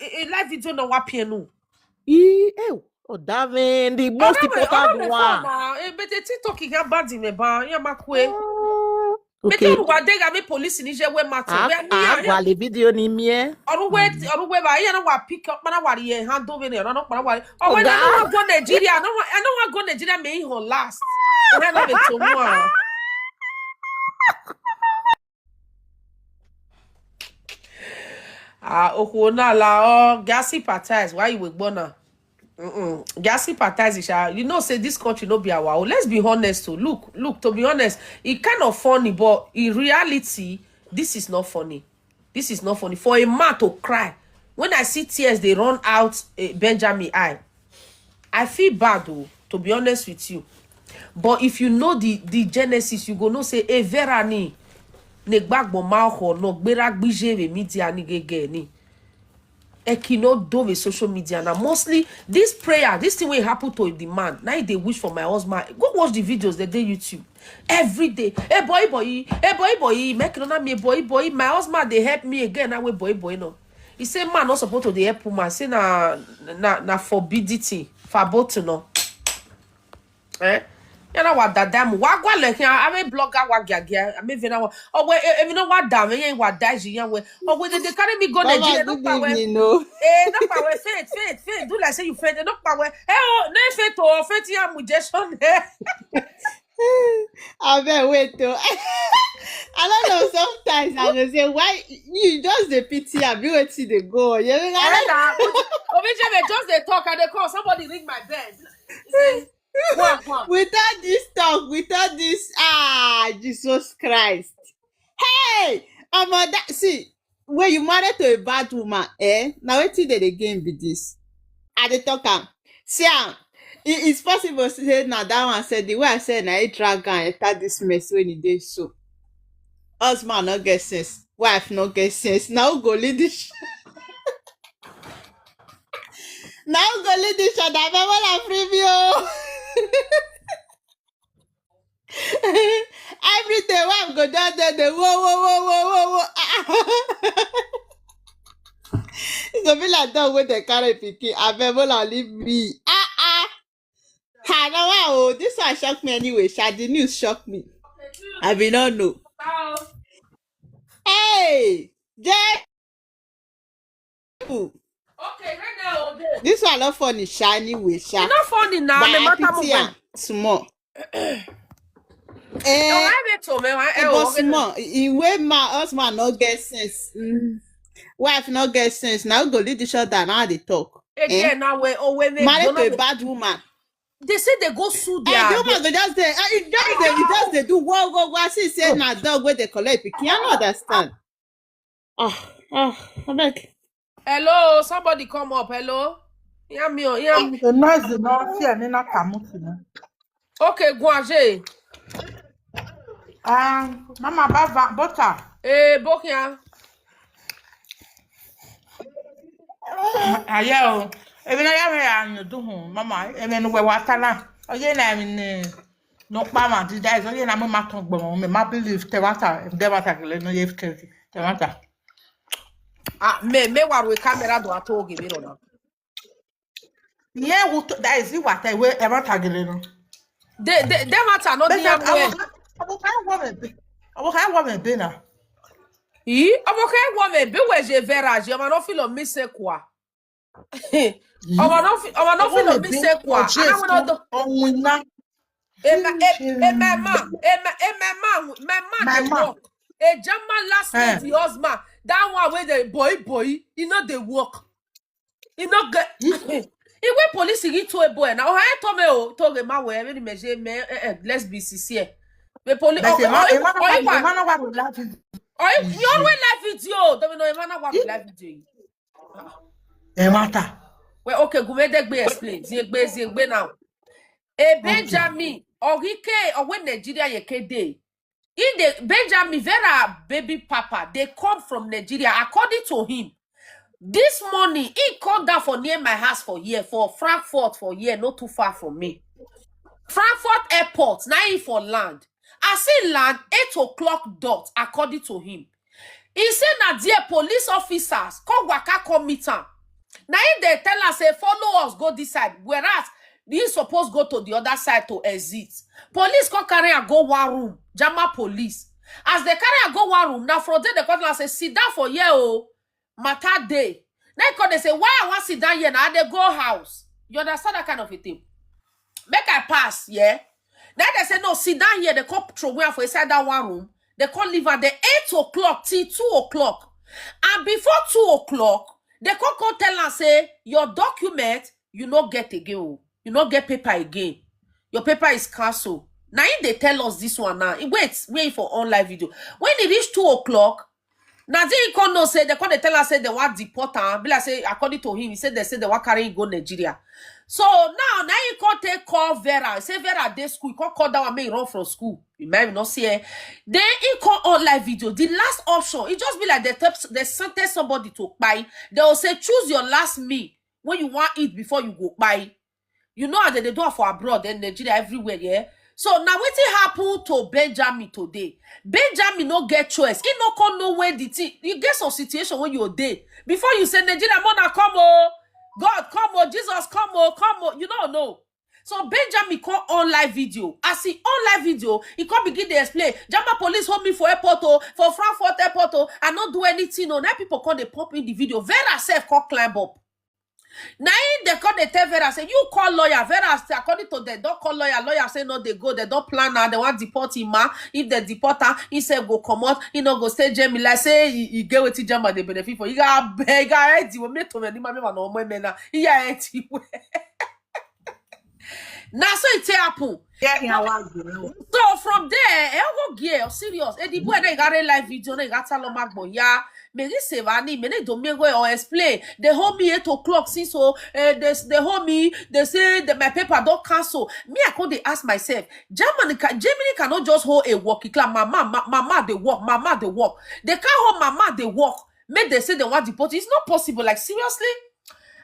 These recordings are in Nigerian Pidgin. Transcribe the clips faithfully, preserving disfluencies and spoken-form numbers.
e, e live video na wa pienu. Ee, eh, oh, that man, the most important one. E bete TikTok ihe bad me ba ya makwe. Ah, Bete okay. Oluwa de ga me police ni je we matter. Ah, We ni ah, ya. Gwale video ni mie. Ọrụ we, ọrụ we ba ya na wa pick up, mana wa ye handle we ni, ọrụ na kpara wa. Oh, we Oga. no go Nigeria. No, I no want go Nigeria. Me ho last. I no be to mo. Ah, okwu na la, oh, gas sympathize. Why you we gbona? Mm-mm. Gas sympathize, sha. You know, say this country no be our own. Let's be honest, too. Look, look. To be honest, it kind of funny, but in reality, this is not funny. This is not funny. For a man to cry, when I see tears, they run out uh, Benjamin eye. I feel bad, though, to be honest with you. But if you know the the genesis, you go know say e vera ni ne gbagbo ma ho no gbera gbije we media ni gege ni. Eki no do with social media now. Mostly this prayer, this thing will happen to the man. Now they wish for my husband. Go watch the videos that they YouTube. Every day. Hey boy, boy, hey boy, boy, make no me boy, boy. My husband they help me again. Now we boy, boy, no. He say man not supposed to dey help woman. Say na na na forbidity for both to know. Eh? You know what that damn wa gwa le here. I'm a blogger wa gagia. I'm a vena wa. Oh wait, if you know what damn, you wa daji yan we. Oh wait, they carry me go Mama, Nigeria. No good power. Evening, no. Eh, no power. Faith, faith, faith. Do like say you faith. No power. Eh, oh, no faith or faith ya mutation. Eh. Abeg, wait, oh. I don't know. Sometimes I go say, why you just the pity? I be waiting the go. You know, I Alright, uh, Obinjeme just dey talk and they call somebody ring my bell. He say, "Go on, go on." Without this talk, without this, ah, Jesus Christ. Hey, I'm a that see, when you married to a bad woman, eh? Now wait till the game be this. I dey talk am. See am. It, it's possible say now that one said the way I said now it drag and enter this mess when it dey so. Husband no get sense, wife no get sense. Now who go lead this? Now who go lead this other? Abeg, all free me, oh. Every day, wife go down there, they whoa, whoa, whoa, whoa, whoa, whoa. Ah, ah. It go be like dog when they carry pikin. Abeg, all leave me. Ah, ah. Ha, now, wow, this one shock me anyway. Sha, the news shock me. I be not know. Hey, Jay. Okay, right now, okay. This one not funny, sha, anyway, sha. It's not funny now. But No I matter pity moment. Am small. Eh, Eh, why me to me? Why? eh, Eh, but okay. Small. I- I- When my husband no get sense, mm, wife no get sense. Now go lead each other. Now they talk. Again, now we oh we make Married don't to a know- bad woman. They say they go sue Eh, their. the woman go just dey, eh, it just dey, it just dey do whoa, whoa, whoa. See say na dog wey dey collect pikin. I no understand. Ah, ah, abeg. Hello, somebody come up. Hello, hear me, oh, hear me. The noise is not here, Nina Kamuti. Okay, go ahead. Um, Mama Bava, butter. Eh, Bokia. Ayo. Even I have a do home, Mama. Even we watala. Again, I mean, no, Mama, did I? Again, I'm a maton gbon. Me, my believe, Tewata, if Tewata, no, if Tewata. Ah, me, me, what we camera do at all give it on. Yeah, what that is what I will ever target. They, they, they matter not But the that way. I will, I will kind woman be. I will kind woman be now. Yi, ọmọ kan wọ mi bí wẹ̀ ṣe fẹ́ ra ṣe ọmọ náà fi lọ mí ṣe kùà. Ọmọ náà fi ọmọ náà fi lọ mí ṣe kùà. Àwọn ọdọ. Ọ̀hún iná. Ema ema ma ema ema ma ma ma dey work. Ejama last night the husband that one wey dey boy boy e no dey work. E no get. Iwe police yi to a boy na. Oh, I told me oh to the man where many measure me eh, eh, let's be sincere. The police. But Oh, Emma, oh, Emma, oh, Emma, what will laugh is oh, you always live video. Don't know Emma what live video. Emma ta. Well, okay, go make that be explain. Ziegbe, Ziegbe now. A Benjamin, or he ke, or when Nigeria ye ke dey. In the Benjamin Vera baby papa, they come from Nigeria. According to him, this morning he come down for near my house for here, for Frankfurt for here, not too far from me. Frankfurt Airport, now he for land. I see land eight o'clock dot, according to him. He said that there police officers come waka come meet am. Na him dey tell am say, "Follow us go this side," whereas he suppose go to the other side to exit. Police come carry am go one room, Jama police. As they carry am go one room, na from there they come tell am say, "Sit down for here o, matter dey." Na him come dey say, "Why I wan sit down here na? I dey go house." You understand that kind of a thing? Make I pass, yeah? Then they say, "No, sit down here." They come throw am for inside that one room. They come leave am there eight o'clock till two o'clock. And before two o'clock, they come come tell am say, "Your document, you no get again o. You no get paper again. Your paper is cancelled." Na him dey tell us this one now. He wait, wait for online video. When e reach two o'clock, na then he come know say, they come dey tell am say they wan deport am. Be like say, according to him, he say they say they wan carry him go Nigeria. So now, na him come take call Vera. He say Vera dey school. He come call that one, make he run from school. You might not see her. Then he come online video. The last option, it just be like they tell, they sentence somebody to kpai. They will say, "Choose your last meal when you wan eat before you go kpai." You know how they dey do am for abroad and Nigeria, everywhere, yeah? So now wetin happen to Benjamin today? Benjamin no get choice. He no come know where the thing. You get some situation when you dey. Before you say, "Nigeria, mona come o. God come o. Jesus come o. Come o." You no know. So Benjamin come online video. As he online video, he come begin dey explain. "Jama police hold me for airport o, for Frankfurt airport o. I no do anything o." Now people come dey pop in the video. Vera sef come climb up. Na him they come dey tell Vera say, "You call lawyer." Vera say, according to them, don call lawyer. Lawyer say no, they go. They don plan now. They wan deport him ma. If they deport am, he sef go comot. He no go stay Germany. Like say he, he get wetin German dey benefit for. He got beg, I head you. Me to me, ma, me, ma, no, me, me, na. He head you. Na so it take happen. Yeah, yeah, wa gbe. So from there, eh, go gear serious. Eh, the boy na gare live video na gata lo magbo ya. Me ni se va ni, me ni do me go or explain. They hold me eight o'clock since so, eh, they, they hold me. They say that my paper don't cancel. Me, I come dey ask myself, Germany, ca- Germany cannot just hold a work. It's like, "Mama, ma, mama, they work, mama, they work." They can't hold "mama, they work." Make they say they want deport. It's not possible. Like, seriously,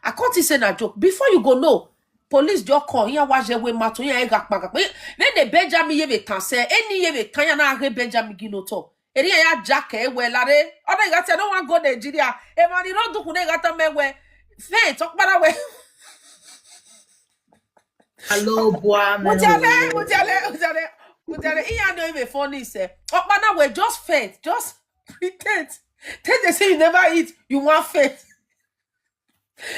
I can't say na joke. Before you go know, police just come. Here was your way matter. Here ga kpaga. Then the Benjamin ye be tan say any ye be tan ya na re Benjamin ginoto. Eri ya jack e we lare. Other you got no one go Nigeria. E man you don't do kune gata me we. Faint talk about we. Hello, boy. Mujale, mujale, mujale, mujale. Iya no even funny say. Okpana we just faint, just pretend. Tell they say you never eat, you want faint.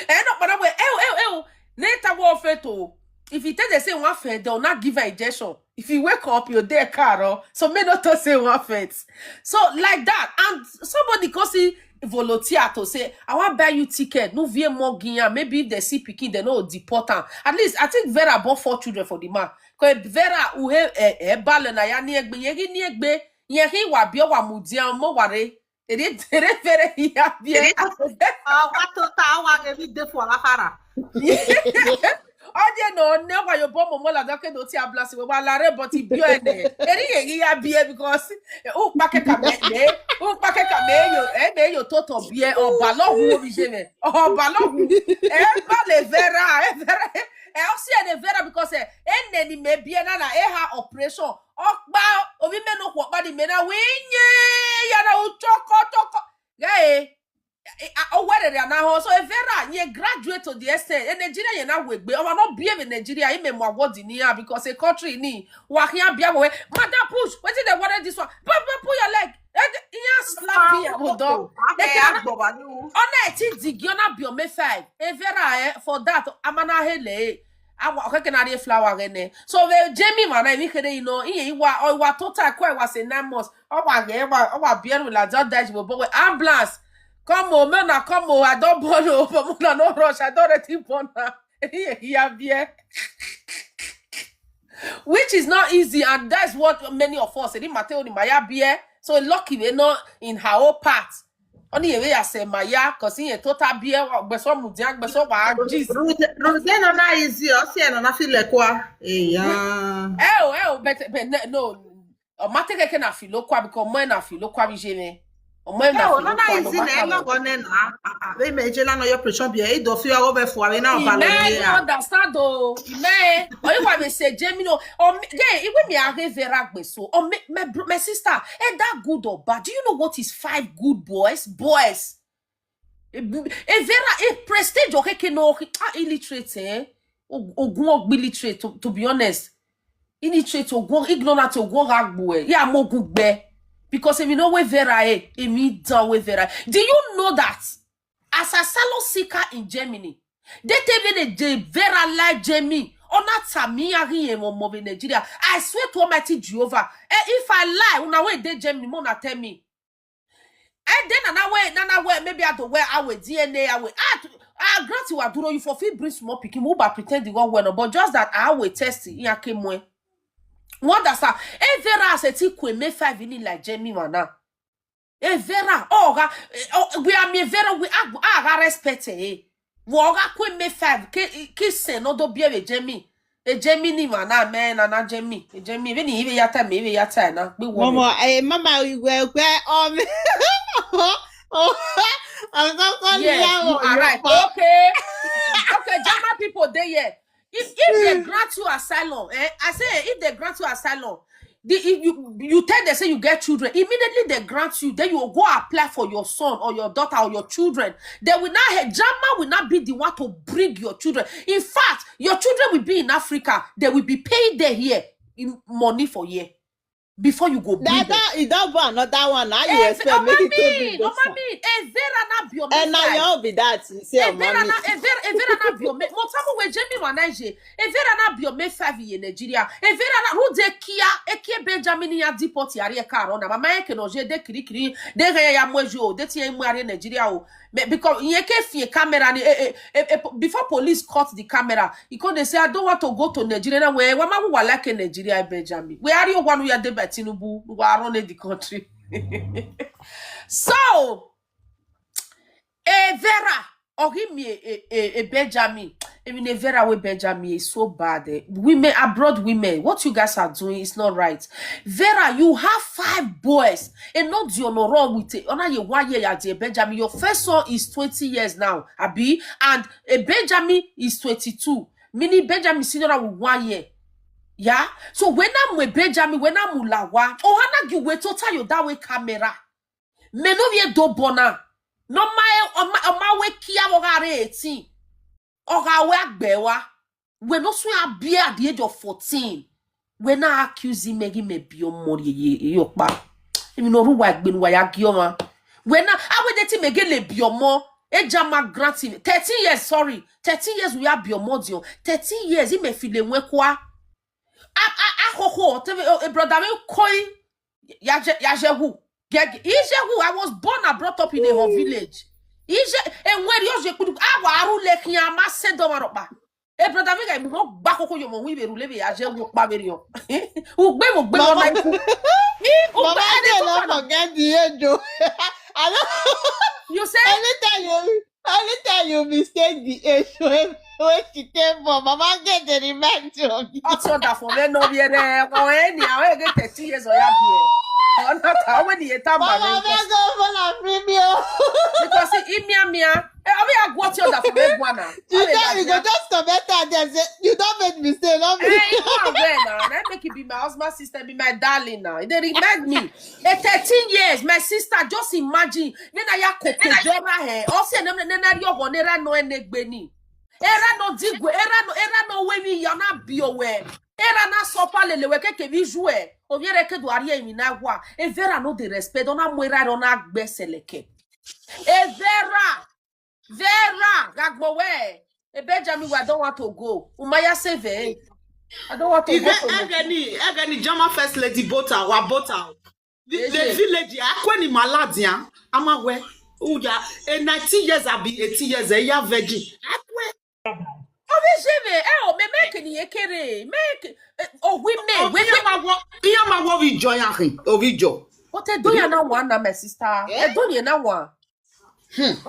Eh, no, but we, eh, eh, eh. Later we faint o. If you tell they say you want faint, they'll not give an injection. If you wake up, you're there, Carol. So me not to say you want faint. So like that, and somebody go see volunteer to say, "I want buy you ticket. No V M mortgage. Maybe if they see picking, they know deport am." At least I think Vera bought four children for the man. Because Vera, who eh, eh, balance na ya ni egbe, ye ni egbe, ye he wa bio wa mudia mo ware. Ere, ere, Vera, he ya bie. Ah, what to ta wa ge mi de for la fara. Oje no ne wa yo bo mo mo la doke do ti ablasi we wa la re but he bio ene. Ere ye he ya bie because eh, o pa ke ka me ne, o pa ke ka me yo, eh, me yo toto bie o ba lo hu o bi je me. O ba lo hu. Eh, ba le Vera, eh, Vera. Eh, o si ene Vera because eh, ene ni me bie na na eh ha operation. O pa o mi me no ko pa di me na we nye ya na u choko choko. Yeah, eh. Eh, ah, oh, where they are now? So if Vera, you graduate to the extent in Nigeria, you now we be. I will not be in Nigeria. He may more what in here because a country ni. Wa here be away. Madam push. What did they wanted this one? Papa, pull your leg. Eh, eh, yeah, slap here. Hold on. They Okay, can. I go back. You. Ona eti digi ona bi ome five. E Vera eh for that amana hele. Awa okeke na re flower gene. So we Jamie man na mi kere ino iye iwa o iwa total ko iwa say nine months. O wa ge wa o wa bi eru la just dash we but we ambulance. Come on, man, come on. I don't born o, but man, no rush. I don't ready born. Here, here, beer. Which is not easy, and that's what many of us. Edi Mateo ni Maya beer. So lucky we're not in her own part. Only a way I say Maya, cause he a total beer, gbeso mudia, gbeso wa jeez. Rose, Rose, no na easy. O si no na feel like kwa. Eh, yeah. Eh, oh, eh, oh, but, but ne- no. O mate keke na filo kwa because mine na filo kwa bi jeme. O mine na Yeah, filo no na kwa no easy na matter no what. Go na na. Ah, ah, we me je la no your pressure beer. He do feel over for we na He balance may here. not understand though. He may. Or you want me say Jamie no. Or me- yeah, even me I have Vera gbeso. Or me, my bro- my sister, eh, that good or bad? Do you know what is five good boys? Boys. Evera, e prestige okeke no, ah, illiterate, eh? Ogun ogbe illiterate, to, to be honest. Illiterate, ogun ignorant, ogun agbo, eh? Yeah, mogun gbe. Because if you know where Vera, eh, if you down where Vera. Do you know that as asylum seeker in Germany, they tell me they, they Vera like Jamie. Ona tami ari emo mo in Nigeria. I swear to Almighty Jehovah. Eh, if I lie, una wey dey Germany, mo na tell me. And then another way, another way, maybe I do where I will D N A, I will. I, I grant you, I do you for free, bring small pikin, move, but pretend the one well, but just that I will test it. Yeah, came when. What does that? If there are a tick with me five in like Jamie, man, now. Evera, oh, ga, eh, oh, we are me Vera, we are, are respect, eh. Wo ga kwe me five, ki, ki se no do bie we Jamie. E Jamie ni ma na me na na Jamie. E Jamie, we ni ibe ya ta me, ibe ya ta na. We wo. Mama, eh, mama, we we we um. Oh, I'm so sorry. Yes, yeah, you are right. Okay. Okay, German people, they here. If, if they grant you asylum, eh, I say if they grant you asylum, the, if you you tell them say you get children, immediately they grant you, then you go apply for your son or your daughter or your children. They will not, German will not be the one to bring your children. In fact, your children will be in Africa. They will be paid there here in money for year before you go bring them. That, that, e don born another one. How you expect make it take big? Evera na bio me. And now your be that. Evera na bio me. Mo tamu we Jamie wa na je. Evera na bio me five in Nigeria. Evera na rude kia. Ekie Benjamin ya deport ya rie karo na. Mama eke no je de kiri kiri. De ga ya mo je o. De ti ya mo are Nigeria o. Because you can fear camera. Before police caught the camera, he could say, "I don't want to go to Nigeria." Where Wama who like in Nigeria, Benjamin. Where are you one who are there by Tinubu? Who are running the country? So, a Vera, or give me a, a, a Benjamin. I mean, a Vera with Benjamin is so bad. Eh? Women, abroad women, what you guys are doing is not right. Vera, you have five boys, and not your no wrong with it. Ona ye one year ya dear Benjamin. Your first son is twenty years now, Abi, and a Benjamin is twenty-two. Meaning Benjamin senior with one year. Yeah. So when I'm with Benjamin, when I'm ulawa, oh hana gi we to tell you that way camera. Me no ye do bona. No my o ma we kia wo ga re eighteen. O ga we agbewa. We no so ya be at the age of fourteen. We na accuse him, make him be your money, your pa. If you know who wa gbe wa ya gi o ma. We na, I will let him again le be your mo. E jama grant him thirteen years, sorry. Thirteen years we have be your mo dio. Thirteen years he may feel le we kwa. A, a, a, ho, ho, te, a brother me koi. Yaje, yaje who? Ije who? I was born and brought up in a whole village. Ije, and where you je kudu, awa aru le kiama se do maropa. E brother me ga mi no gba koko yo mo wi be rule be ya je wo pa be ri o. Ugbe mo gbe mo na iku. Mama, I dey not forget the age o. I don't. You say anytime you, anytime you mistake the age when, when she came for, Mama get the remind you of you. Ọtí ọ̀dà fún mi náà bí ẹrẹ ọkọ ẹ ní àwọn ẹgbẹ́ thirty years ọ̀yá bí ẹ. Ọ̀nà táwọn ènìyàn tá a bá Mama, rẹ. Mama, go for la premium. Because imia mia. Eh, I mean, I go to the for me one now. You just, you go just comment and then say, "You don't make mistake, not me." Eh, you know where now? And I make it be my husband, sister, be my darling now. They remind me. Eh, thirteen years, my sister, just imagine. Then I ya koke dora he. O se nem nem na yo go nera no enegbeni. Era no digwe, era no, era no we mi ya na bi o we. Era na sopa lele we keke bi ju e. O yere ke do ari e mi na wa. E Vera no dey respect, ona mo era ro na gbe seleke. E Vera. Vera, gagbo we. E Benjamin, we, I don't want to go. Umaya save. I don't want to go to Nigeria. Egeni, egeni, German first lady, bota, wa bota. The, the village, akwe ni maladian, ama we. Uya, a nineteen years, abi eighteen years, a ya virgin. Akwe. Obi sheme, eh, o, me make ni ye kere, make, eh, oh, we may, we, we. Iya ma wo, iya ma wo we join ahin, o we jo. But e do ya na one na, my sister. Eh? E do ya na one. Hmm.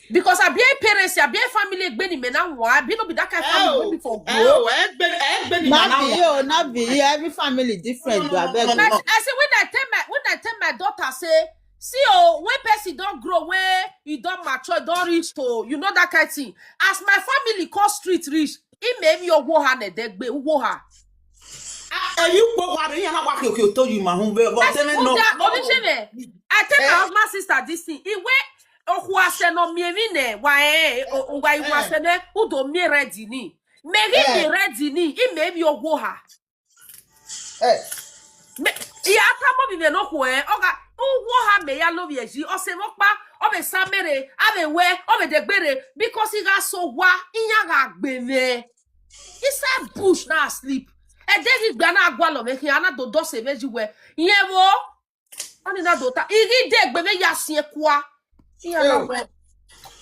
Because I be a parents, I be a family, egbe ni me na one. I be no be that kind of family wey be for grow. Oh, egbe, egbe ni me na one. Not be you, not be you. Every family different, no, no, abeg. No, no, no. I say when I tell my, when I tell my daughter, say, "See, oh, when person don grow, when he don mature, don reach to, you know that kind thing." As my family call street reach, he may be your woha ne degbe, woha. Ah, eh, you go wa re, you na wa ki, ki, to you, ma, hum, be, but I say, no. I tell my husband sister this thing. He went, Okwase no mi evi ne wa eh o wa ikwase ne udo mi ready ni. Me gi mi ready ni i me bi owo ha. Eh, Me ya ta mo bi me no ko eh oga uwo ha me ya lo bi eji o se mo pa o be samere a be we o be degbere because i ga so wa i ya ga gbe me. Inside bush na sleep. E de gi gba na agwa lo me ki ana do do se meji we. Yen wo. Ani na do ta. I gi de gbe me ya si e kwa. I ya na we.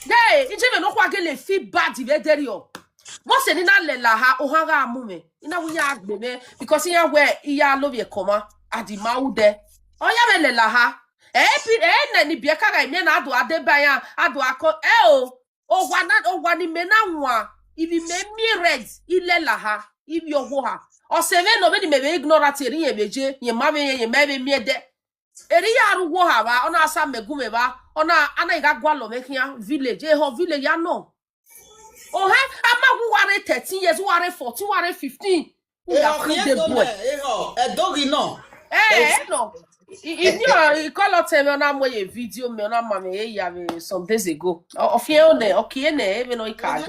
De, i je me no kwa ge le fi bad ve de ri o. Mo se ni na le la ha o ha ga mu me. I na wi ya gbe me because i ya we i ya lo bi e koma. Adi ma u de. O ya me le la ha. E pi e ne ni bi e ka ga mi na do ade ba ya ado ako e o. O wa na o wa ni me na wa. Ibi me mi red ile la ha. Ibi owo ha. O se me no be ni me be ignorant eri ye be je ye ma be ye ma be mi de. Eri ya ru wo ha ba ona asa me gu me ba ona ana iga gwa lo me kia village e ho village ya no. O he ama wu ware thirteen years ware fourteen ware fifteen. Who ya free the boy. Eho, edogi no. Eh, no. If you call out me on my video, me on my me ya me some days ago. Of you on there, okay, ne, even no ika.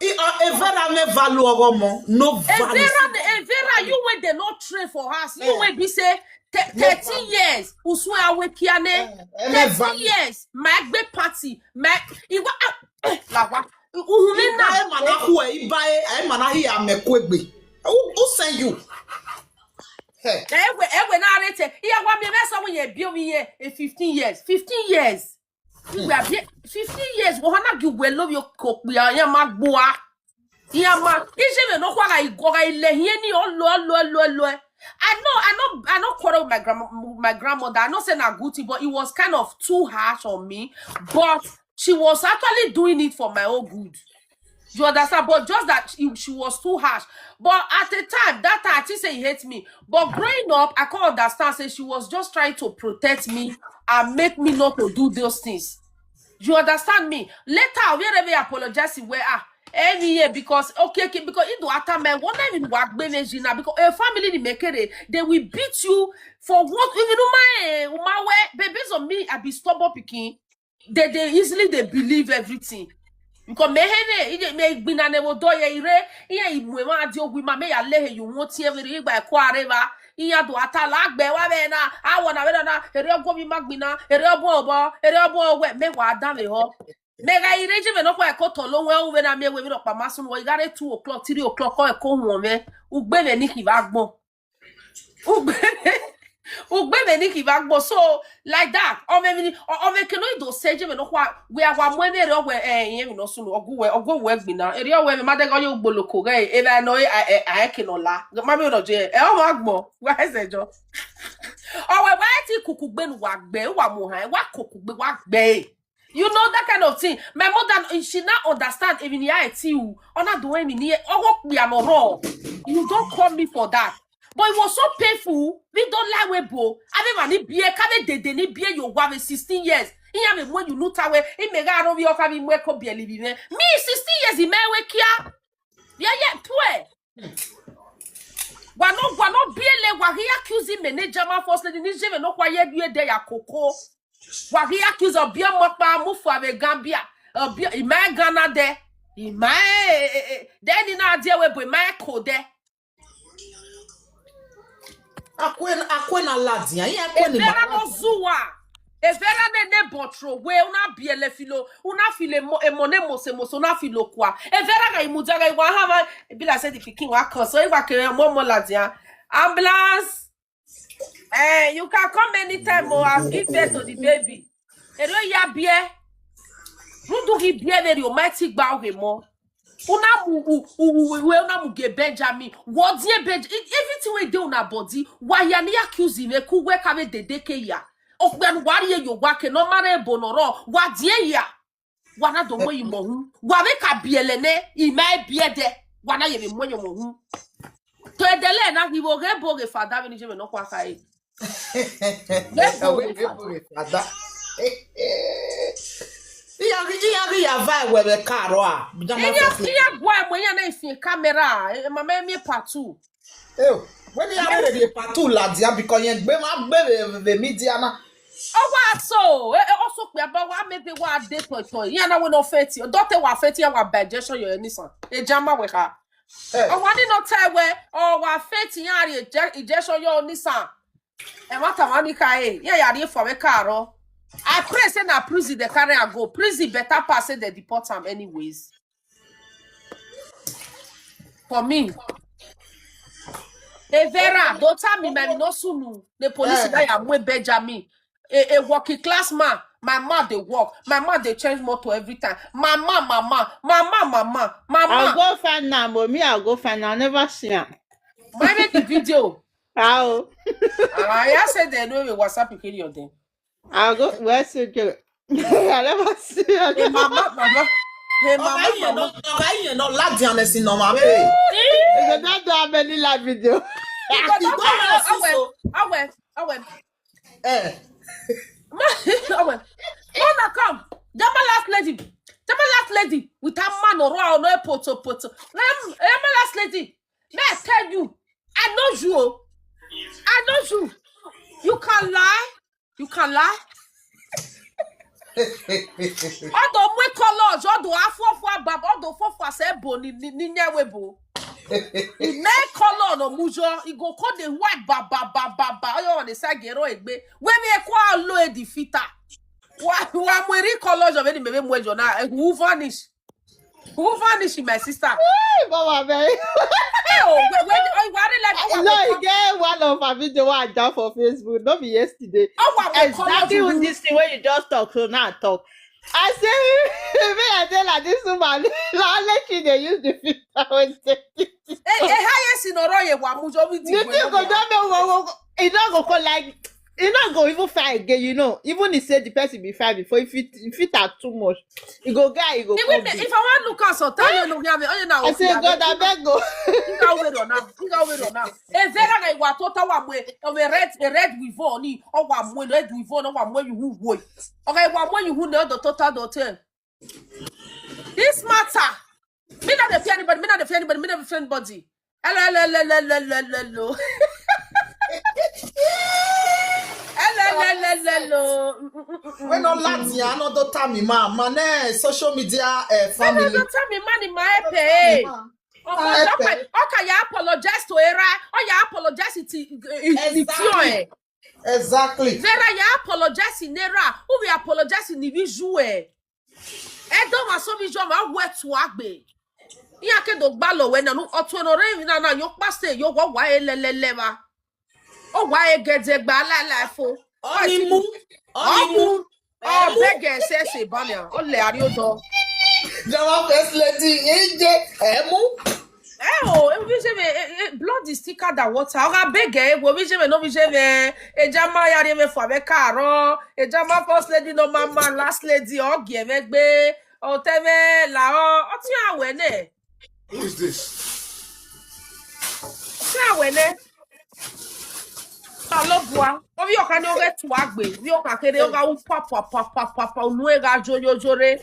Evera me value ogo mo, no value. Evera, Evera, you when they not train for us. You when be say thirteen years. Uswe awekiane. Thirteen years. My big party. My. Iwa. Lawa. Uhume na. Ibae mana hue, ibae, ai mana hi amekwegbe. Who, who send you? Hey. Ewe ewe na arete. Iya wa mi me so we ye bi omi ye e fifteen years. Fifteen years. We are fifteen years. Wo hana gi we love you kokpia ya magboa. Ya ma. Ije me no kwa ga igoga ile hie ni olo olo olo olo. I know, I know, I know quarrel with my grandma, my grandmother. I know say na good thing, but it was kind of too harsh on me. But she was actually doing it for my own good. You understand? But just that she, she was too harsh. But at the time, that time, I think say he hates me. But growing up, I can't understand. Say she was just trying to protect me and make me not to do those things. You understand me? Later, wherever I apologize, where ah, any year because okay, okay because you do after my one time in work benejina because a family in Mekere, they will beat you for what even my my way. But based on me, I be stubborn picking. They they easily they believe everything. Because me hene ije me gbina ne wo do ye ire iye imwe ma di ogwi ma me ya lehe you won tie veri igba e ko areva iya do atala gbe wa be na awo na be na ere ogo mi ma gbina ere obo obo ere obo owe me wa da me ho. Me ga ire je me no kwa e ko to lo we o we na me we mi no pa masun wo igare two o'clock three o'clock ko e ko won me ugbe me ni ki va gbon. Ugbe me ni ki va gbon so like that o me mi o me ke no do se je me no kwa we awa mo me re owe eh yen mi no sunu ogu we ogu we gbina ere owe me ma de go yo gboloko re e ba no e a e ke no la ma me no je e o ma gbon wa ese jo. Owe wa ti kuku gbe nu wa gbe wa mo ha wa kuku gbe wa gbe. You know that kind of thing. My mother, she now understand even here I see you. Ona do me ni owo pe amoro. You don't call me for that. But it was so painful. We don't lie we bo. Ave ma ni bie ka ve dede ni bie yo wa ve sixteen years. Iya me mo you nuta we. I me ga ro vi o ka vi mo e ko bie libi me. Me sixteen years i me we kia. Yeah yeah twe. Wa no wa no bie le wa he accuse me ne German first lady ni je me no kwa ye due de ya koko. Wa he accuse of bia mo pa mo fu ave Gambia. Of bia i me Ghana de. I me de ni na die we bo i me ko de. Akwen akwen aladi. Ayi akwen ni Evera no zuwa. Evera ne ne botro we una biele filo una file mo e mo ne mo se mo so una filo kwa. Evera ga imuja ga iwa ha ma e be like say the pikin wa kan so iwa ke mo mo ladia. Ambulance. Eh, you can come anytime or I'll give birth to the baby. Ero ya bie. Rudu hi bie very almighty gba oge mo. Una mu u u u we una mu ge Benjamin. What ye Benjamin? Everything we do una body. Why ya ni accuse me ku we ka me dede ke ya. Okpe anu wari ye yo wa ke no mare bo no ro. Wa die ya. Wa na do mo yi mo hu. Wa me ka biele ne. I me biede. Wa na ye me mo yo mo hu. To edele na hi wo ge bo ge fada we ni je me no kwa ka e. Awe ebo re fada. Iya ri iya ri ya vai we we karo a. Jama Iya first lady. Iya gwa mo iya na ifi camera. Eh, mama mi part two. Eh, when you are ready part two ladia because you gbe ma gbe ve ve media na. Ọwa so, eh, eh, also kpe aba wa maybe wa dey toy toy. Ya na we no feti. Don't tell wa feti ya wa digestion your nisan. E jama we ka. Eh, Ọwa ni no tell we, ọwa feti ya ri eje- injection your nisan. E wa ta wa ni ka e. Ya ya ri for we karo. I pray say na prison they carry am go. Prison better pass say they deport am anyways. For me. Evera, don't tell me, man, no sunu. The police eh, that ya mwe Benjamin. A, a working class man. My man they work. My man they change motor every time. My man, my man, my man, my man, my I'll man. Go find am, but me, I'll go find am. I never see am. My make the video. How? I said they know me WhatsApp you kill your thing. I'll go. Where's the girl? I never see her. Hey, mama, mama. Hey, ọba mama, yìnyín náà, mama. ọba yìnyín náà, láti àná sí nọ́mà mi. They don't do how many live video. Because Ìgbọ́ I náà went, I sísọ. went, I went, I went. Eh. Ma- I went. Mona come. Jama last lady. Jama last lady. With her man or no poto poto. Jama last lady. May I tell you? I know you. I know you. You can lie. You can lie. Ọdọ mwe college, ọdọ afọ afọ abab, ọdọ fọfọ ase bo ni ni ni nyewe bo. Ime color no mujo, e go call the white ba ba ba ba ba. Oyo on the side gero egbe. When me kwa lo e defita. Wa wa mwe ri color jo be ni mebe mwe jo na. Eh, who vanish? Who vanish, my sister? Hey, Mama Mary. Oh, when when oh, you are like oh, No, you get one of her video wey I down for Facebook, not be yesterday. oh, wa mwe color Exactly jo with you. This thing when you just talk, so now I talk. I say, me I tell her this woman, now let you dey use the filter when take it. Eh, eh, highest in oro ye wa mujo with The thing go don make wo- wo- e no go come like e no go even fine again, you know. Even if say the person be fine before, if it if it are too much, e go guy e go The come women, big. If I want look at so tell you no, we have only now. I say, God, I beg go. Nga we run now. Nga we run now. E vera na iwa tota wa mwe. O me red, e red we vo ni. O wa mwe red we vo no wa mwe you who wo. Okay, wa mwe you who no do tota do te. This matter. Me not dey fear anybody. Me not dey fear anybody. Me not dey fear anybody. Hello, hello, hello, hello, hello, hello, hello. Hello, hello, hello, hello. Mm, mm, mm, mm, When no mm, láti mm. Àná tó tà mí máa, my next social media eh, Hello, family. don't tell me money, my pay. Ah, Okay, epe. okay, you apologize to Era. Oh, you apologize to Exactly. Exactly. Vera, you apologize in Era. Who we apologize in the visual? E don wa so mi jo ma we tu agbe. Iya ke do gba lo we na nu otu no re na na yo pa se yo wo wa e le le le ba. O wa e gede gba la la fo. Oni mu. Oni mu. Omu. O bege se se ba mi. O le ari o do. Jama first lady eje emu. Eh o, e bi se me eh, eh, blood is thicker than water. Oga bege e wo bi se me no bi se me. E jama ya re me fo abe karo. E jama first lady no mama last lady o gi e me gbe. O te me la o. O ti awe ne. Who is this? Ti awe ne. Ta lo bua. O bi o ka ni o ge tu agbe. Bi o ka kere o ga u pa pa pa pa pa pa. Unu e ga jo jo jo re.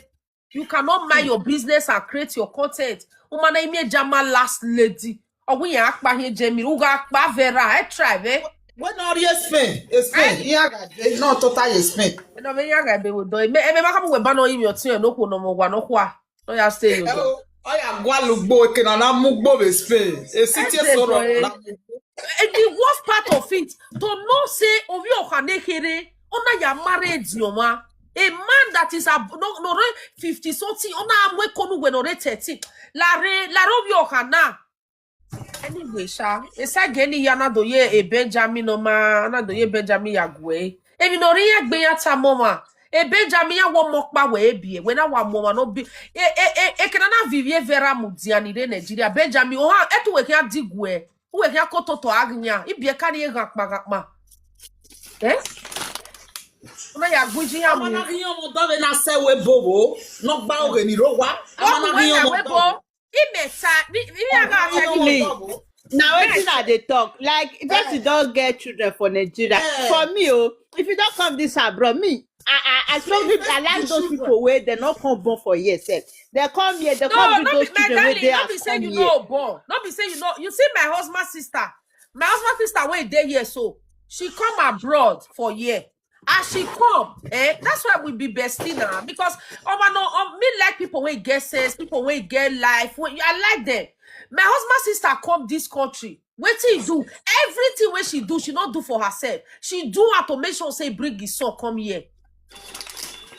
You cannot mind your business and create your content. Woman, na ime jama last lady. Ogun ya akpa he jemi. Uga akpa vera. I try ve. When no re Spain, e Spain. Iya ga de no tota ye Spain. No me ya ga be wo do. Me me maka mu we ba no imi otin no ko no mo wa no kwa. No ya stay you. Hello. Oya gwa lugbo ke na na mugbo be Spain. E city Ese soro boy. na. And the worst part of it, to know say ovi okanekere ona ya married yoma. A man that is a no no re fifty something ona amwe konu we no re thirteen. La re la re ovi okana. Anyway, sha, esa geni ya na do ye e Benjamin no ma na do ye Benjamin ya gwe. Emi no re ya gbe ya ta mo ma. E Benjamin ya wo mo pa we e bi e. We na wa mo ma no bi. E e e e kena na vivie vera mu diani re Nigeria. Benjamin o ha e tu we kia digwe. Uwe kia koto to agnya. Ibi e kari e gakpa gakpa. Eh? Ona ya guji ya Ama na mu. riyan mo do be na se we bobo. No gba oge ni ro wa. Ama na Oku we riyan ya mo we do. Bo. Ime ta. Mi mi ya ga ta Riyan ni. mo do. Now wetin I dey talk? Like person don get children for Nigeria. Eh. For me, oh, if you don come this abroad, me, I I, I strongly I like those people wey dem no come born for here sef. Dem come here, dem come No, be no those be my children wey darling. dey No be as say come you here. No born. No be say you no. You see my husband sister. My husband sister wey dey here so. She come abroad for here. As she come, eh, that's why we be bestie now. Because um, I know um, me like people wey get sense, people wey get life. Wey, I like them. My husband sister come this country. Wetin he do? Everything wey she do, she no do for herself. She do her to make sure say bring his son come here.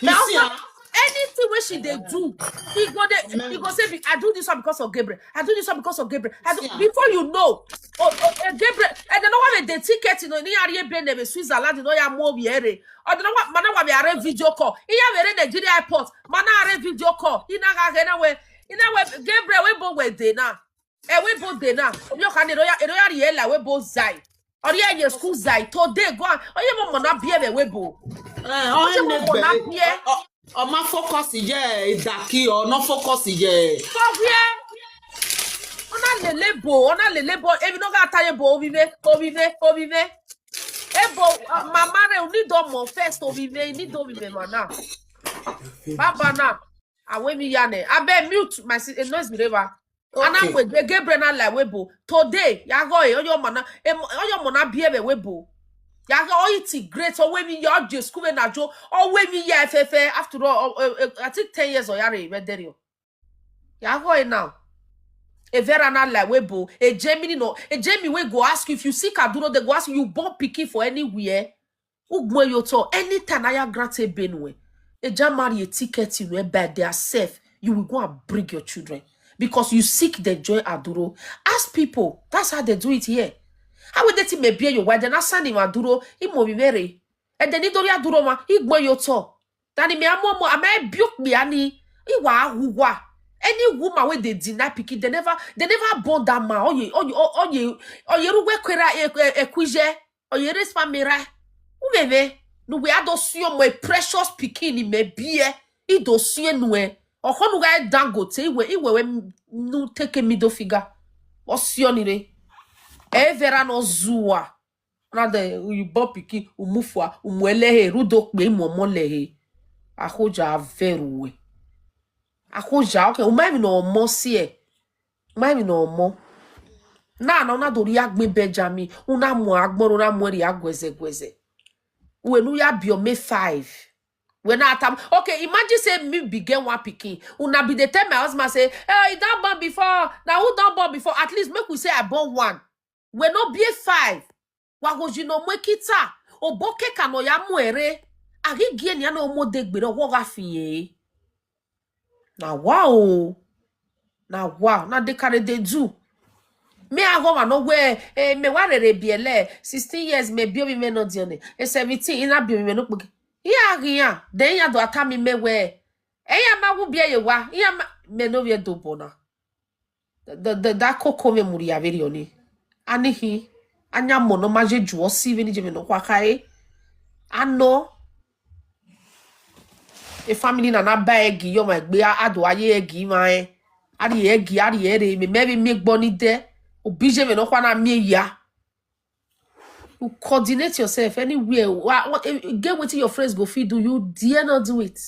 You My see, husband, ah, anything wey she dey do, he go dey, he go say, "I do this one because of Gabriel. I do this one because of Gabriel." I do, see, ah, before you know, oh, oh, eh, Gabriel, and then no one dey ticket, you know, ni ari ebe nebe Switzerland, no ya mo bi ere. Or the one, mana wa bi are video call. Iya were Nigeria airport, mana are video call. Ina ga ga na we, ina we Gabriel we bo we dey na. E we bo dey na. Yo ka ni roya, roya riela we bo zai. Ori ye school zai. Today go on. Oye mo mo na bie we we bo. Eh, Oye ọ mo mo na na-egbe. bie. Ọ, ọ ma focus ye idaki, ọ no focus ye. Kọfie. Ona lele bo, ona lele bo. Ebi no ga ta ye bo obi me, obi me, obi me. E bo, uh, mama re, you need omo first obi me, you need obi me mana. Baba na. Awe mi ya ne. Abe mute my si-, eh, noise mi reba. Ana Okay. mwe de Gabriel na la we bo. Today, ya go e, oyo mana, em, oyo mana bie we we bo. Ya go o iti great, o we mi ya je school na jo, o we mi ya F F, after all, o, o, o, I think ten years o ya re we there. Ya go e now. E vera na la we bo. E Germany no. E Germany we go ask you if you see Kaduro, they go ask you, you born pikin for anywhere. Ugbo yo to anytime I grant a Benue. E ja marry a ticket you know by their self. You will go and bring your children. Because you seek the joy Aduro. Ask people. That's how they do it here. How will they think maybe your wife? Then I send him Aduro. He mo be very. And then he don't Aduro ma. He gbo yo to. Tani me amo mo ama biuk me ani. Iwa huwa. Any woman wey dey deny pikin, they never, they never born that man. Oye, oye, oye, oye, ruwe kwera e, e, e kuje. Oye, respa mera. Umeme. No we ado sio mo precious pikin ni me bie. Ido sio nu e. Oho nu ga Dangote iwe, iwe we nu take middle finger. Osio ni re. E vera no zuwa. Na the you born pikin, umufwa, umwelehe, rudo pe imomo lehe. Ahoja averuwe. Ahoja, okay, uma mi no mo sie. Uma mi no mo. Na, na, una dori agbe Benjamin, una mo agboro, una mo ri agweze gweze. We nu ya bi o me five. When I tam, okay, imagine say me be get one pikin. Una be dey tell my husband say, "Eh, he don born before. Now who don born before? At least make we say I born one." We no be five. Wa go ji no mwe kita. Obo ke ka no ya mo ere. Agi gie ni ano mo de gbere wo ga fiye. Na wa o. Na wa. Na de kare de do. Me a go ma no we, eh, me wa re re biele. Sixteen years me bi obi me no dione. E seventeen ina bi obi me no pege. Iya ria. De ya do ata mi me we. E ya ma wu bie ye wa. Iya ma me no we do bona. Da, da, da koko me muri ya veri oni. Ani hi. Anya mo no ma je ju o si veni je me no kwa kai. Ano. E family na na ba egi yo ma gbe a ado aye egi ma e. Ari egi, ari ere, me me me gbo ni de. Obi je me no kwa na mi ya. You coordinate yourself anywhere. Wa-, wa-, eh, get wetin your friends go fit do. You dare not do it.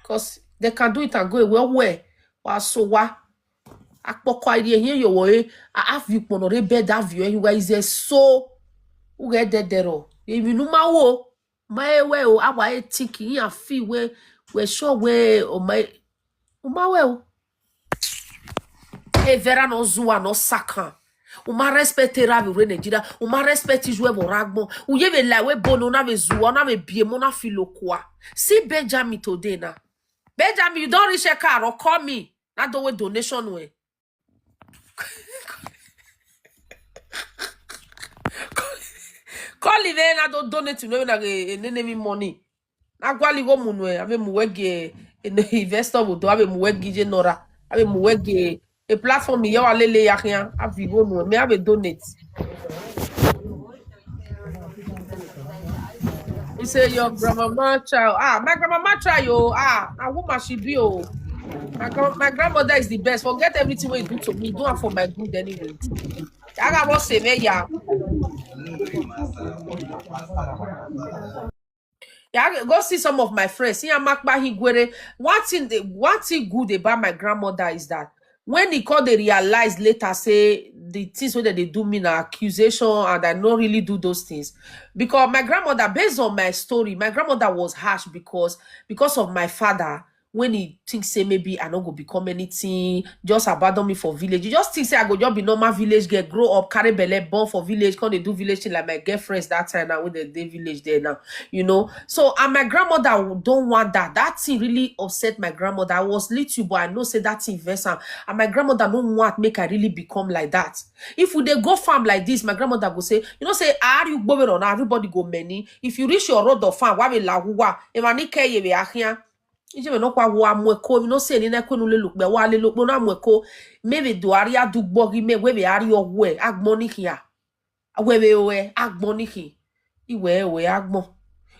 Because they can do it and go away. Well, well. Wa so wa. Akpoko idea here you way. I have you pono re bed have you anywhere is there so. Who get dead there? If you know my wo. My way o, awa e thinking ya fi we, we sure we o my, o my way o. E vera no zuwa no saka. Uma respect e rabi re Nigeria. Uma respect ijwe bo ragbo. Uye ve la we bono na ve zuwa na ve biemo na filokwa. See Benjamin today na. Benjamin, you don't reach a car or call me. Na do we donation we. Call, call him, eh, na do donate to me na ge, eh, nene mi money. Na gwali go munu, eh, ave mu wegi, eh, investor wo do, ave mu wegi je nora, ave mu wegi, eh, a platform ya wa lele ya kian, ave go nu, me ave donate. He say your grandmama try. Ah, my grandmama try yo. Ah, a woman she be oh. My, grand- my grandmother is the best. Forget everything what you do to me. Do it for my good anyway. I got what say me yeah. Yeah, go see some of my friends. See, I'm back by Higuere. One thing, they- one thing good about my grandmother is that when he called, they realized later say the things wey dem dey do me na accusation, and I no really do those things. Because my grandmother, based on my story, my grandmother was harsh because, because of my father, when he think say maybe I no go become anything, just abandon me for village. He just think say I go just be normal village girl, grow up, carry belle, born for village, come dey do village thing like my girlfriends that time now wey dem dey village there now, you know. So, and my grandmother don't want that. That thing really upset my grandmother. I was little, but I know say that thing vex am. And my grandmother no want make I really become like that. If we dey go farm like this, my grandmother go say, you know say, "Are you going on? Everybody go many. If you reach your road of farm, why we lahuwa? Emani keye we ahia." Ije me no kwa wa mweko, you know say ni na kwenu le lukbe, wa le lukbe na mweko. Me we do ari adu gbogi me, we we ari owe, agboni kia. We we we, agboni ki. Iwe we agbon.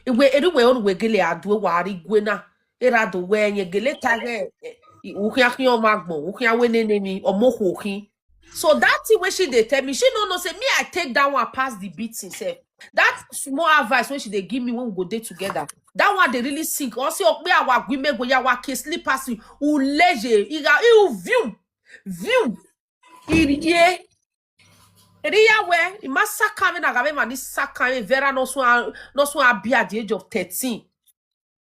Iwe, eri we onu we gele adu wa ari gwe na. Era do we nye gele tage, eh, i-, ukia ki o ma gbon, ukia we ne ne ni, omo ho ki. So that thing wey she dey tell me, she no know say me I take that one pass the beating sef. That small advice wey she dey give me when we go dey together, that one dey really sink. Or say, "Okpe awa gwi me go ya wa ke slippers, uleje, iga, iu view, view, irie." Eri ya we, ima saka me na gabe mani saka me vera no so a, no so a be at the age of thirteen.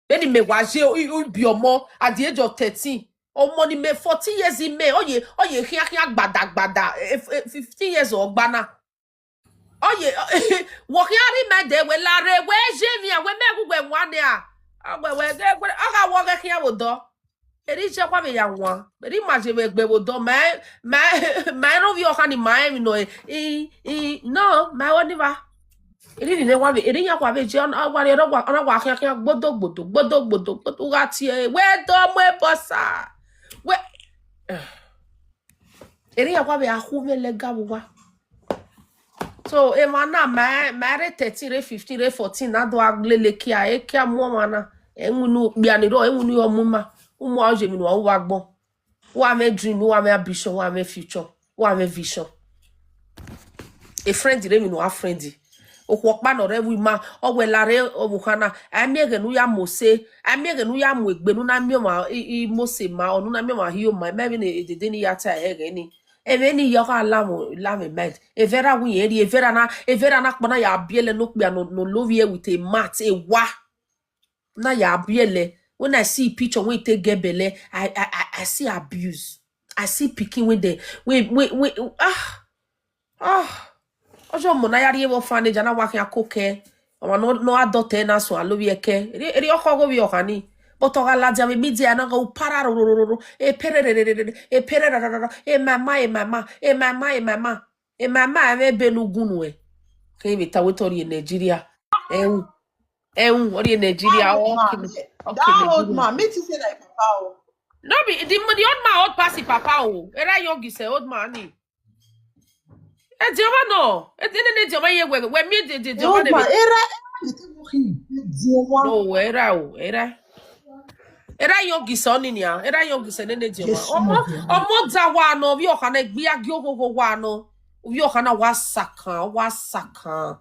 Then me waje, i, i bi omo at the age of thirteen. Omo ni me fourteen years in me. Oye, oye, hia, hia, gbada, gbada. Eh, eh, fifteen years old, gbana. Oye, wo hia ri me de, we la re, we je mi a, we me gu we wane a. Ah, we, we, ge, we, aga wo ge hia wo do. Eri je kwa be ya wa. Eri ma je we gbe wo do. Me, me, me no vi o hani ma e mi no e. I, i, no, me wo ni va. Eri ni ne wa be, eri ya kwa be je, on, on, wa, on, wa, on, wa, kia, kia, gbodo, gbodo, gbodo, gbodo, gbodo, ga ti e, we do mo e bosa. We, eri ya kwa be a hu me le ga wa. So, e ma na, ma, ma re thirteen, re fifteen, re fourteen, na do a lele kia, e kia mo ma na. E ngunu, bi ani ro, e ngunu yo mo ma. Umo a je mi no wa gbon. Wa me dream, wa me ambition, wa me future, wa me vision. A friend, re mi no a friend. Okwo pa no re wi ma, o we la re, o bu kana. A mi ege nu ya mo se, a mi ege nu ya mo egbe nu na mi o ma, i, i mo se ma, o nu na mi o ma hi o ma, me mi ne e de de ni ya ta e ge ni. E me ni ya ka la mo, la me mind. E vera wi e ri, e vera na, e vera na kpona ya biele no pe no, no love you with a mat, e wa. Na ya biele. When I see picture, when you take get belle, I, I, I, I see abuse. I see picking with the, wait, wait, wait, ah, ah. Ojo mo na ya ri ewo fane jana wa kia koke. Omo no, no adote na so alo bi eke. Eri, eri oko go bi okani. But oga la dia me media na go para ro, ro, ro, ro, ro. E pere re, re, re, re, re. E pere ra, ra, ra, ra. E mama, e mama, e mama, e mama. E mama, e me be nu gunu e. Ke mi ta we tori Nigeria. E u. E u, ori Nigeria. That old man, me, that old man, me too say na him papa o. No be, the, the old man old pass him papa o. Era young is a old man ni. E di oma no. E di ne di oma ye we, we mi di, di, di oma old man. Era, era you take him. Di oma. No, era o, era. Era young is on in ya. Era young is ne ne di oma. Omo, omo da wa no, vi o kana gbi agi ogogo wa no. Vi o kana wa sakan, wa sakan.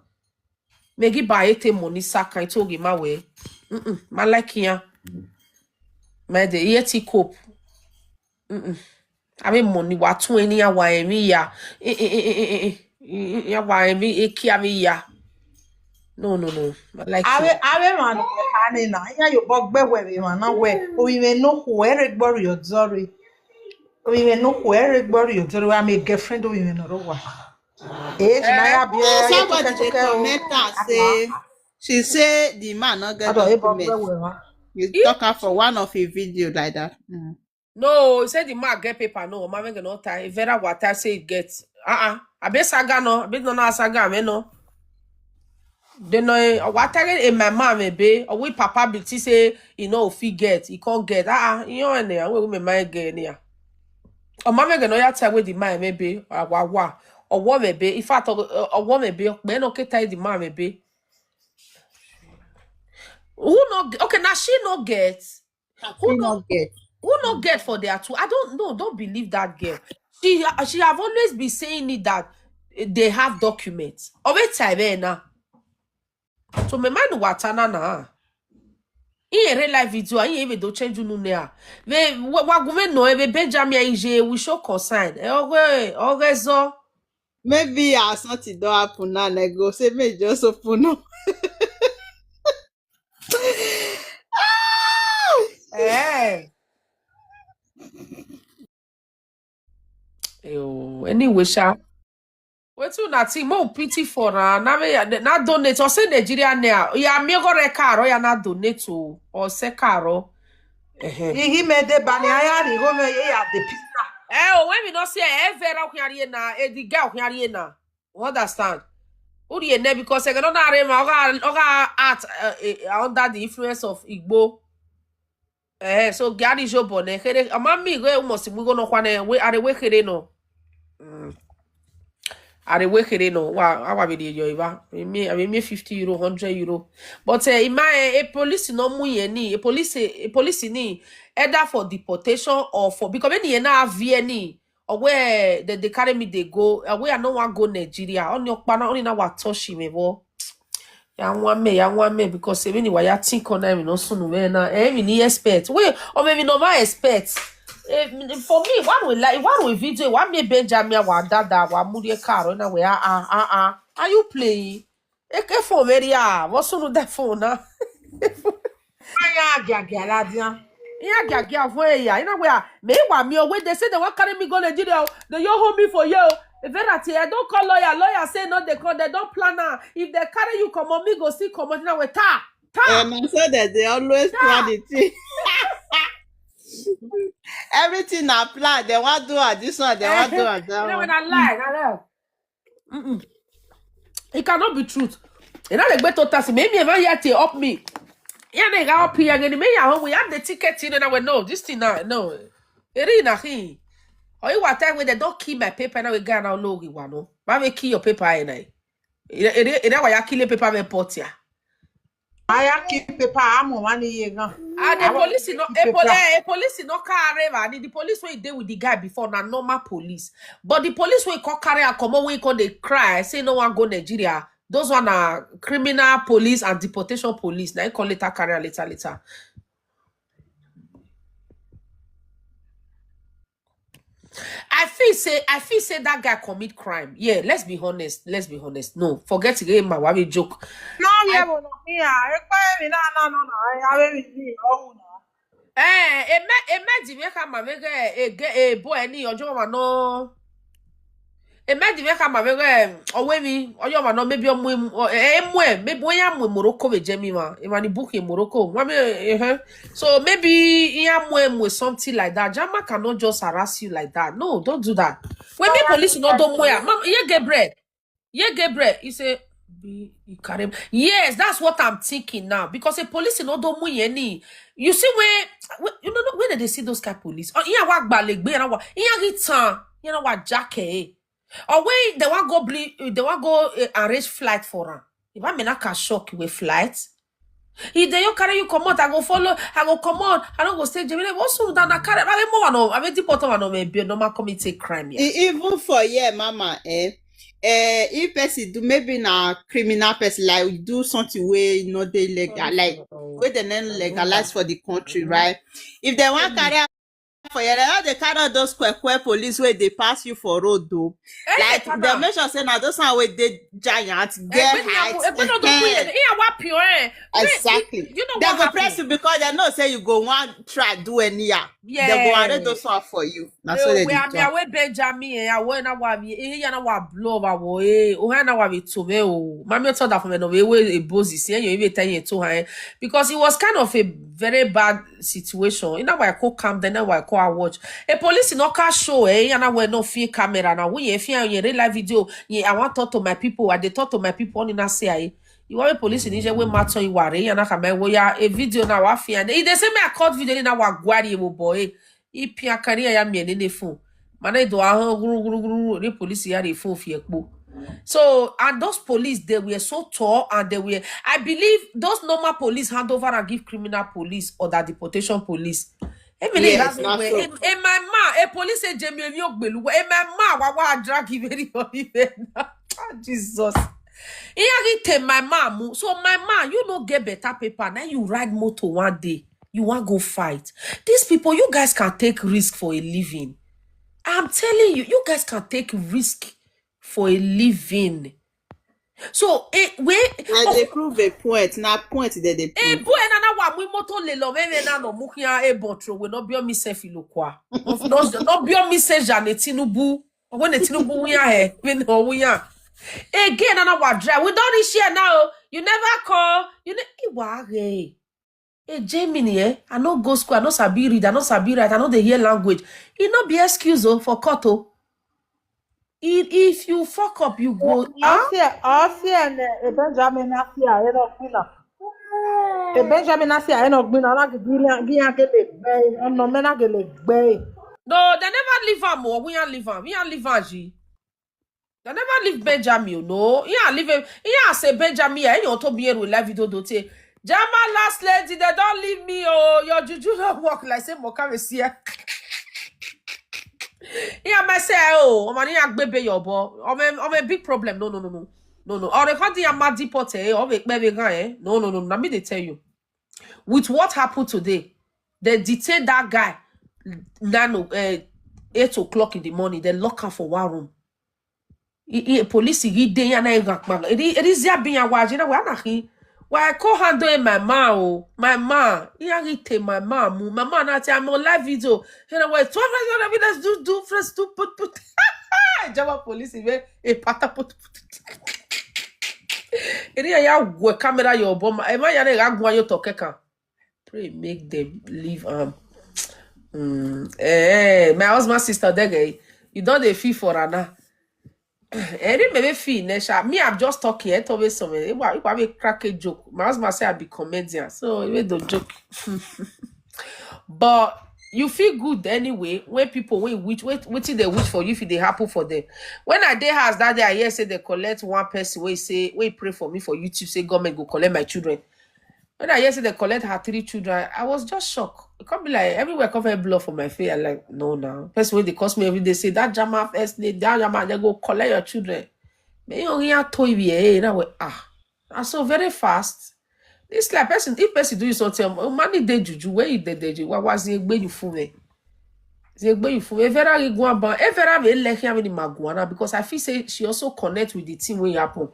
Megi ba ete money saka ito gi ma we. Mm-mm. Ma like ya. Ma de ye ti cope. Mm-mm. Ame money wa tu eni ya wa emi ya. Eh, eh, eh, eh, eh, eh. Eh, eh, ya wa emi e ki ame ya. No, no, no. Ma like ya. Ame, ame man, ane na. Ya yo bog be we, we man na we. O we no who ere gbori odori. O we no who ere gbori odori. Wa me girlfriend o we no ro wa. Eh, she na ya be, eh, somebody dey comment am say, she say the man no get document. You talk am for one of his video like that. Mm. No, he say the man get paper, no. Ma make no tie. Vera wa tie say he get. Uh-uh. Abi saga no. Abi no na saga me no. They no, eh, wa tie in my mom e be. Or we papa be ti say he no fit get. He can't get. Uh-uh. You know, and we, we my get ya. Or ma make no ya tie with the man me be. Ah, wa, wa. Or what me be. In fact, or, or what me be. Me no ke tie the man me be. Who no get? Okay, now she no get. Who no get? Who no get for their two? I don't know. Don't believe that girl. She, she have always been saying it that, eh, they have documents. Or wait time eh, now. So me mind what na na. In a real life video, in even do change you know. We, wa, wa gume no, e be Benjamin ije, we show concern. Eh, okay, okay, so. Maybe as something don happen now, I go say make e just open up. Eh. Ew, anyway, sha. Wetin una think? Mo pity for na na me ya- na donate or say Nigeria now. Ya mi go re caro ya na donate o or se caro. Eh. Ihe mede bani anya ni go me ya the pizza. Eh, o when we no see eh vera o yari na, eh the girl o yari na. You understand? Uri ene because e no na re ma oga oga at uh, uh, under the influence of Igbo. Eh, so gari jobo ne kere ama mi go umo si mu go no kwa ne we are we kere no. Mm. Are we kere no wa awa be the yo iba. Me I mean me fifty euro, hundred euro. But uh, ima eh, a police no mu ye ni, a police a police ni either for deportation or for because many na vie ni or where they, they carry me they go uh, where I no want go Nigeria. Only okpana only na wa touch me bo. Ya nwa me, ya nwa me because even wa ya think on na me no sunu we na. Eh, me ni expect. We or maybe no ma expect. Eh, for me, one will like one will video, one me Benjamin wa dada wa murie caro na we ah ah ah ah. Are you playing? Eke phone very ah. What sunu that phone na? Anya agiagia la dia. Iya agiagia vo eya. Ina we ah. Me wa me o we they say they wan carry me go Nigeria. They yo hold me for you. Verity, I don't call lawyer. Lawyer say no, they call. They don't plan now. If they carry you, come on, me go see, come on. Now we ta ta. And so that they always plan the thing. Everything na plan. They want do at this one. They want do at that You know one. When I lie, I lie. Mm-mm. It cannot be truth. You know the better taxi. Maybe ever yet they up me. Yeah, they got up here again. Me, I we have the ticket in and I went no. This thing now, no. It is nothing. Or you were time when they don't keep my paper now we go now no we want no. Why we kill your paper and I? It it it why you kill your paper me put here. Aya ki paper amo wani ye gan. And the police no a police a police no carry and the police wey dey with the guy before na normal police, but the police wey come carry am comot wey come dey cry say no wan go Nigeria, those one na criminal police and deportation police na him come later carry am later later. I feel say I feel say that guy commit crime. Yeah, let's be honest. Let's be honest. No, forget again, my worry joke. No, we have no here. Ekwe mi na na no no. I have mi ni. Oh no. Eh, ima- imagine make a man make a a boy any ojo ma no. Imagine make a man make a owe mi ojo ma no maybe omu emu eh emu eh maybe when ya mu Morocco with Jemima. If any book in Morocco, wa me eh. So maybe ya mu emu something like that. Jama cannot just harass you like that. No, don't do that. When me police no don't wear, mom, yeah, Gabriel. Yeah, Gabriel. You say be you carry. Yes, that's what I'm thinking now because a police no don't wear any. You see where, where you know where they see those kind of police? Oh, yeah, what balegbe and what? Yeah, it's uh, you know what jacket. Or where they want go ble- they want go uh, arrange flight for her. If I mean I can shock you with flight. If they you carry you come out, I go follow, I go come on, I don't go stay Jemima. What's so that I carry? I mean, more no, I mean, deport one no, maybe no man come and take crime here. E- Even for here, mama, eh, eh, if person do maybe na criminal person like do something wey no dey legal, like wey dem no legalize for the country, right? If dem wan carry am for here, dem no dey carry all those kwekwe police wey dey pass you for road o. Like dem make sure say na those one wey dey giant, get height. Egbe no don put it. Iya wa pure. Eh. Exactly. You know Dem what go press happened? You because dem know say you go wan try do anyhow. Dem go Yeah. arrange those one for you. Na so dem We dey are do am. Away Benjamin. Eh, I want na wa blow over wo. Eh, o ha na wa be to me o. Mami o told that for me no we we a bozi. See you even tell you to her because it was kind of a very bad situation. You know why I call calm then why I call I watch. A police no car show eh. You know where no fear camera now. We if you real live video. Yeah, I want talk to my people. I dey talk to my people on in say I. You want a police in Niger wey matter you are eh. You know come we ya a video now. I fear. They say me I cut video na wa gwari wo boy. Ipi akari ya mi ne phone. Mana do ahun guru guru guru ni police ya re phone fi epo. So and those police they were so tall and they were I believe those normal police hand over and give criminal police or that deportation police. Emily Yes, in, na so. In my ma, a police say Jemmy Omi Ogbelu. In my ma, wa wa drag him very very. Ah, Jesus. He agite my mom. So my man, you no get better paper. Now you ride motor one day. You want go fight. These people, you guys can take risk for a living. I'm telling you, you guys can take risk for a living. So, eh, wait, I dey prove a point. Na point they dey eh, prove. boy, na na wa mu moto le lo, me, me na no mu kia e botro we no bio mi se filokwa. No, no bio mi se Jane Tinubu. When the Tinubu we are here, we know we are. Again, na na wa drive. We don't reach here now. You never call. You ne iwa re. E Germany, eh? I no go school. I no sabi read. I no sabi write. I no dey hear language. E no be excuse o for court o. If, if you fuck up, you go. Ah? Asia, Asia ne e Benjamin Asia e no gbina. E Benjamin Asia e no gbina na gidi na gi ya ke le gbe, ono me na ke le gbe. No, they never leave am o. We are leave am. We are leave am ji. They never leave Benjamin o. No, yeah, leave him. Yeah, say Benjamin. Yeah, you to be here with live video do te. Jama last lady, they don't leave me. Oh, your juju don't work like say Mokame see. Yeah, me say oh, I'm an yeah baby your boy. I'm a, I'm a big problem. No, no, no, no, no, no. Or they can't do a mad deporte. Or make baby guy. Eh? No, no, no. Let me they tell you. With what happened today, they detain that guy. Nine o- uh, eight o'clock in the morning. They lock him for one room. I, I, police he dey yana e gakpa. Eri eri zia bin ya waje na wa na hi. Wa I call handle in my ma o. My ma. He a hit my ma mu. My ma na ti I'm on live video. Here we twelve evidence do do fresh do put put. Jama police we e pata put put. Eri ya gwe camera your boma. E ma ya na ga gwa yo to keka. Pray make them leave am. Mm, eh, my husband sister dege, you don dey feel for her now. Eri maybe feel ne sha. Me, I'm just talking. I always some. If I, if I make crack a joke, my husband say I be comedian, so we don't joke. But you feel good anyway when people when wish wait waiting they wish for you if they happen for them. When I dey house that day, I hear say they collect one person wey say wey pray for me for YouTube say government go collect my children. When I hear say they collect her three children, I was just shocked. It can't be like everywhere cover blood for my face. I like no now. Person when they cost me every day say that Jama first lady, that Jama they go collect your children. Me you hear toy be eh now ah. And so very fast. This like person if person do you something, oh, money dey juju where you dey dey what was the way you fool me. The way you fool me. Vera go about. Vera be like him in Maguana because I feel say she also connect with the thing wey happen.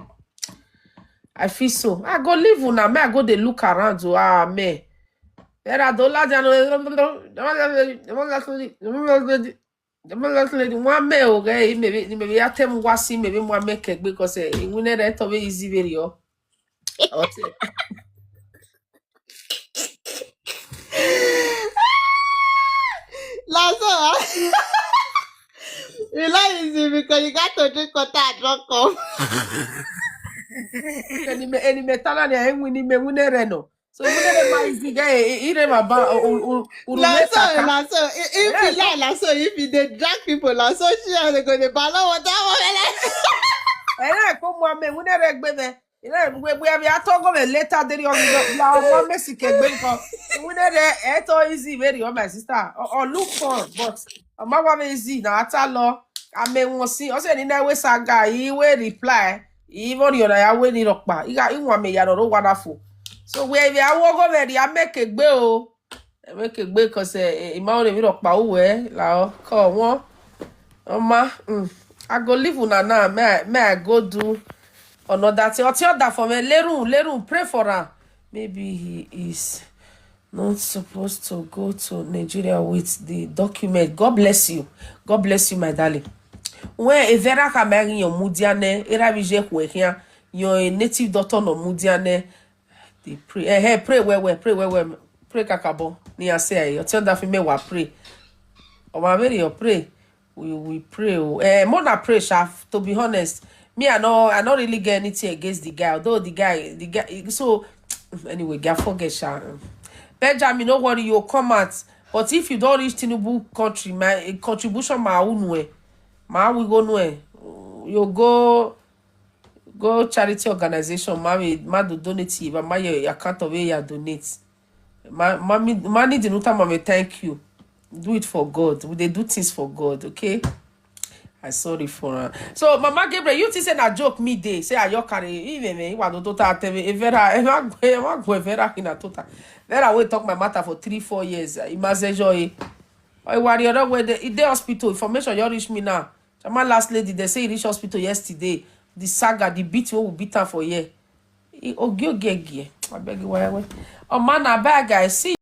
I feel so. I go leave una. Me I go dey look around. Oh, ah, me. Vera do la jano. One me okay. Maybe maybe I tell me what see maybe one me kegbe because eh, we never to be easy very oh. Lazo, you like easy because you got to drink water and drink come. Any me any me tala ne enwi ni me wune reno. So you never my easy guy. Ire ma ba. Lazo, Lazo. If you like Lazo, if you dey drag people, Lazo, she are going to balance water. Ere ko mo me wune regbe me. You know, we we have a talk of a later day on the one Messi can bring up. We never eto easy very on my sister. Or look for, but I'm not easy now. At all. I mean, we'll see. Also, in that way, Saga, he will reply. Even you know, I will need up. He got in one me, you know, wonderful. So we we are walk over there. I make a bill. I make a bill because eh, eh, ima o le mi ropa uwe la o ko won. Oma, mm, I go leave una now. May I, may I go do another thing? Oti other for me. Lerun, Lerun, pray for her. Maybe he is not supposed to go to Nigeria with the document. God bless you. God bless you, my darling. When a vera kamari your mudiane, era vije kwe here, your native daughter no mudiane. They pray. Eh, hey, pray well, well, pray well, well. Pray kakabo. Ni I say, you tell that me wa pray. Oh, my very, you pray. We we pray. Oh. Eh, Mona pray, sha. To be honest, me I know I don't really get anything against the guy. Although the guy, the guy. So anyway, guy forget, sha. Benjamin, no worry, you come out. But if you don't reach Tinubu country, my eh, contribution, my own way, my we go nowhere. You go go charity organization, ma we ma do donate, but my your account of where you donate. Ma ma me ma need the time, ma me thank you. Do it for God. We dey do things for God, okay? I sorry for her. So Mama Gabriel, you think say na joke me dey say I your carry even me wa do tota tell me e vera e ma gwe e ma gwe vera in a tota. Vera we talk my matter for three four years. Imagine joy. I worry other way the hospital information you reach me now. The man last lady, they say he reach hospital yesterday. The saga, the beat wey we beat am for here. E ogi ogi egi. I beg you, why, why? Oh man, I beg, I see